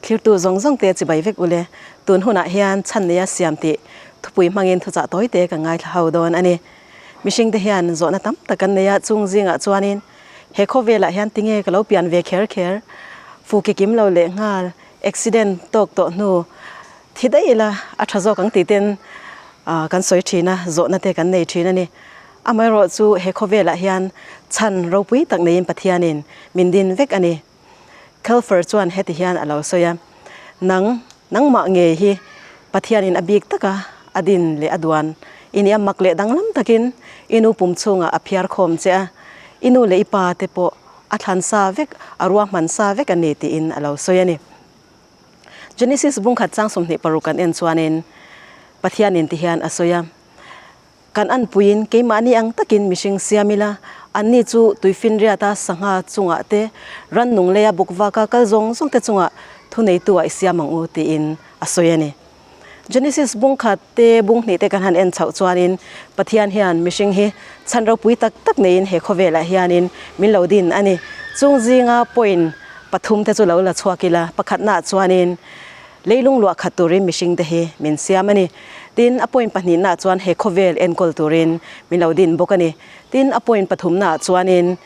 Thlirtu zawng zawng te chibai vek ule, tun hunah hian chhan neia siam tih thupui hmangin thuchah tawi te ka ngaithla ho dawn a ni. Mihring te hian zawhna tam tak kan nei a, chung zingah chuanin he khawvelah hian tinge ka lo pian ve kher kher, fu ki kim lo leh nghal, accident tawk tawh hnu thi daih ila a tha zawk ang tih ten kan sawi thin a, zawhna te kan nei thin a ni. Amaherawh chu he khawvelah hian chhan ropui tak neiin Pathianin min din vek a ni. Kelfer chuan heti hian a lo sawi a, Nang, nangmah ngei hi Pathianin a bik taka a din leh a duan i nia mak leh danglam takin i nu pum chhungah a phiar khawm che a, i nu leh i pa te pawh a thlan sa vek, a ruahman sa vek a ni tiin a lo sawi a ni. Genesis bungkhat chang 26 kan en chuanin Pathianin ti hian a sawi a. Kan anpuiin keimahni ang takin mihring siam ila, anni chu tuifinriata sangha chungah te, rannung leia bukvaka kal zawng zawng te chungah thuneitu ah i siam ang u tiin a sawi a ni. Genesis bung khat te bung hnih te kan han en chhoh chuanin Pathian hian mihring hi chhan ropui tak tak neiin he khawvelah hianin min lo din a ni. Chung zinga point pathum te chu lo la chhuak ila, pakhatnaah chuanin Leilung luah khat turin mihring te hi min siam a ni. Tin, a point pahnihnaah chuan he khawvel enkawl turin min lo din bawk a ni. Tin, a point pathumnaah chuanin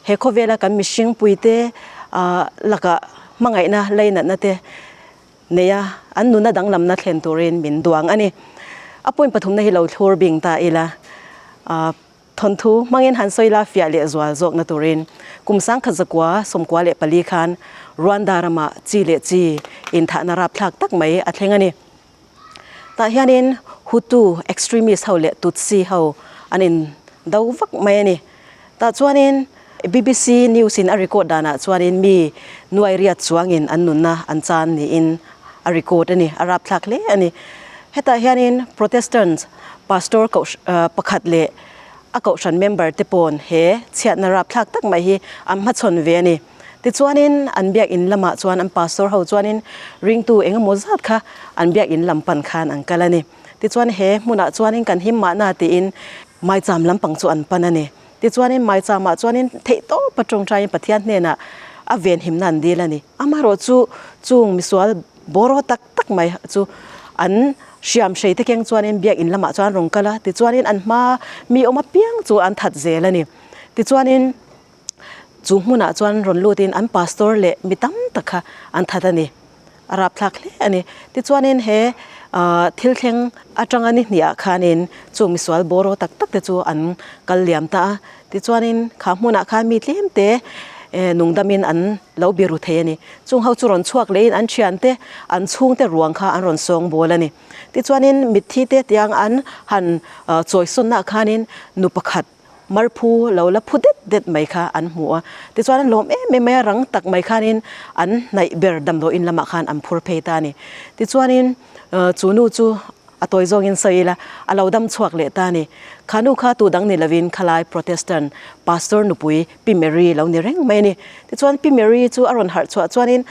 he khawvela kan mihring puite lakah hmangaihna leinatna te neia an nuna danglamna thlen turin min duang a ni. A point pathumna hi lo thlur bing ta ila. Thawnthu hmangin han sawi la fiah leh zual zawkna turin kum sangkhat zakua 94 khan Rwanda ramah chi leh chi inthahna rapthlak tak mai a thleng a ni. Tah hianin Hutu extremist ho leh Tutsi ho an in do vak mai a ni. Tah chuanin BBC News in a record danah chuanin mi nuai riat chuangin an nunna an chan niin a record a ni, a rapthlak hle a ni. Hetah hianin Protestants Pastor koh pakhat leh a kohhran member te pawn he chhiatna rapthlak tak mai hi an hmachhawn ve a ni. Tichuanin an biakin lamah chuan an pastor ho chuanin ringtu eng emaw zat kha an biakin lam pan khan an kal a ni. Tichuan he hmunah chuanin kan him mahna tiin maicham lampang chu an pan a ni. Tichuanin maicham-ah chuanin theihtawpa tawngtaiin Pathian hnenah a venhimna an dil a ni. Amaherawhchu chung misual bawraw tak tak mai chu an hriam hrei te keng chuanin biakin lamah chuan rawn kal a, tichuanin an hma mi awm apiang chu an that zel a ni. Tichuanin chu hmunah chuan rawn lutin an pastor leh mi tam tak kha an that a ni. A rapthlak hle a ni. Tichuanin he thil thleng atanga ni hniah khanin chung misual bawraw tak tak te chu an kal liam ta a. Tichuanin kha hmunah khan mi tlem te nungdamin an lo biru thei a ni. Chung ho chu rawn chhuak lehin an thiante, an chhungte ruang kha an rawn sawng bawl a ni. Tichuanin mitthi te tiang an han chawisawnnaah khanin nu pakhat Marphu lo la phu det det mai kha an hmu a, tichuan an lawm em em mai a, rang tak mai khanin an hnaih ber damdawiin lamah khan an phur phei ta a ni. Tichuanin chu nu chu a tawi zawngin sawi ila a lo dam chhuak leh ta a ni. Kha nu kha tu dang ni lovin khalai Protestant Pastor nupui Pi Mary lo ni reng mai a ni. Tichuan Pi Mary chu a rawn harh chhuah chuanin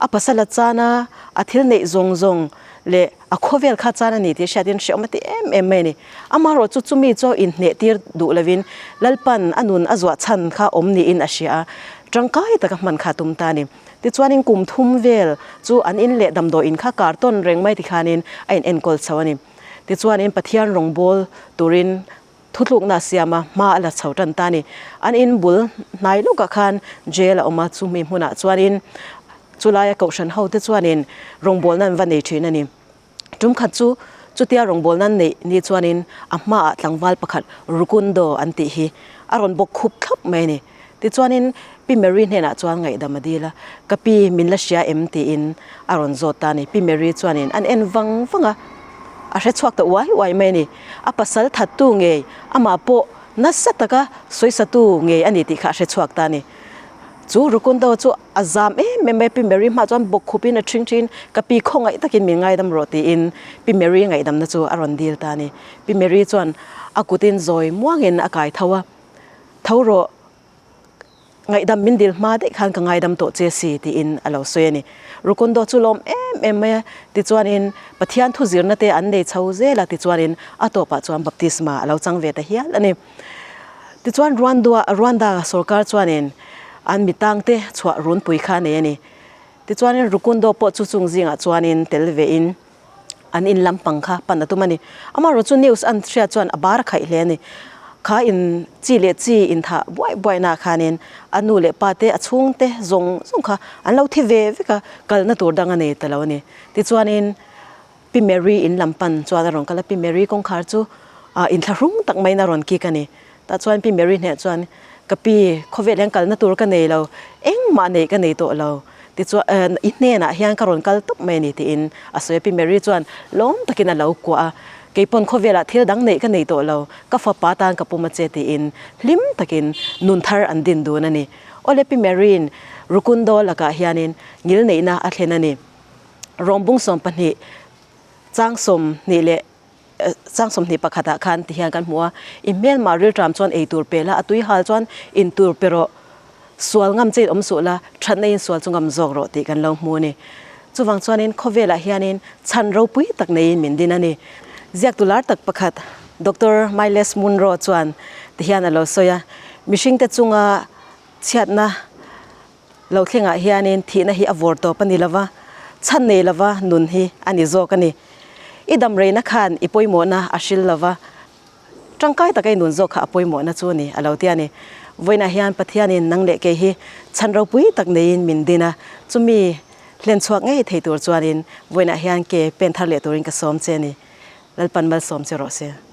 a pasal a chan a, a thil neih zawng zawng leh a khawvel kha chan a ni tih hriatin hreawm a ti em em mai a ni. Amaherawh chu chumi chu inhneh tir duh lovin Lalpan a nun a zuah chhan kha awm niin a hria a, tangkai taka hman kha a tum ta a ni. Tichuanin kum thum vel chu an in leh damdawiin kha kar tawn reng mai tikhanin a in enkawl chho a ni. Tichuanin Pathian rawngbâwl turin thutlukna a siam a, hma a la chho tan ta a ni. An in bul hnai lawkah khan jail a awm a, chumi hmunah chuanin chulaia kohhran hote chuanin rawngbawlna an va nei thin a ni. Tum khat chu chutia rawngbâwl nan neih ni chuanin a hmaah tlangval pakhat Rukundo an tih hi a rawn bawk khup thlap mai a ni. Tichuanin Pi Mary hnenah chuan ngaihdam a dil a, Ka pi, min la hria em? tiin a rawn zawt ta a ni. Pi Mary chuanin an en vang vang a, a hre chhuak ta uai uai mai a ni. A pasal thattu ngei, amah pawh nasa taka sawisatu ngei a ni tih kha a hre chhuak ta a ni. Chu Rukundo chu a zam em em mai, Pi Mary hmah chuan bawk khupin a ṭhing ṭhin, Ka pi khawngaih takin min ngaidam rawh tiin Pi Mary ngaihdamna chu a rawn dil ta a ni. Pi Mary chuan a kutin zawi muangin a kai tho a, Tho rawh, ngaihdam min dil hma daih khan ka ngaidam tawh che si tiin a lo sawi a ni. Rukundo chu lawm em em mai a, tichuanin Pathian thu zirna te an nei chho zel a, tichuanin a tawpah chuan baptisma a lo chang ve ta hial a ni. Tichuan Rwanda sorkar chuanin an mitangte chhuah runpui kha a nei a ni. Tichuanin Rukundo pawh chu chung zingah chuanin tel vein an in lampang kha pan a tum a ni. Amaherawh chu news an hriat chuan a bar a khaih hle a ni. Kha in chi leh chi inthah buai buainaah khanin a nu leh pa te a chhungte zawng zawng kha an lo thi ve vek a, kalna tur dang a nei ta lo a ni. Tichuanin Pi Mary in lam pan chuan a rawn kal a, Pi Mary kawngkhar chu inthlahrung tak maiin a rawn kik a ni. Tah chuan Pi Mary hneh chuan, Ka pi, khawvel hian kalna tur ka nei lo, engmah neih ka nei tawh lo. Tichuan, i hnenah hian ka rawn kal tawp mai a ni tiin a sawi a. Pi Mary chuan lawm takin a lo kuah a, Keipawn khawvelah thil dang neih ka nei tawh lo, ka fapa tan ka pum a che tiin hlim takin nun thar an din dun a ni. Awle Pi Mary'n Rukundo lakah hianin ngilneihna a thlen a ni. Rawmbung 12 chang 20 leh chang 21 ah khan ti hian kan hmu a, i hmelmah rilṭam chuan ei tur pe la, a tui hal chuan in tur pe rawh, sual ngam che in awm suh la, thatna in sual chu ngam zawk rawh tih kan lo hmu a ni. Chuvang chuanin khawvelah hianin chhan ropui tak neiin min din a ni. Ziaktu lar tak pakhat Doctor Myles Munroe chuan ti hian a lo sawi a, mihringte chunga chhiatna Lo thlengah hianin thihna hi a vawr tawp a ni lova, chhan nei lova nun hi a ni zawk a ni. I dam reina khan i pawimawhna a hril lova, tangkai taka i nun zawk kha a pawimawhna chu a ni, a lo ti a ni. Vawiinah hian Pathianin nang leh kei hi chhan ropui tak neiin min din a, chumi hlen chhuak ngei thei tur chuanin vawiinah hian ke pen thar leh turin ka sawm che a ni. Lalpan malsawm che rawh se.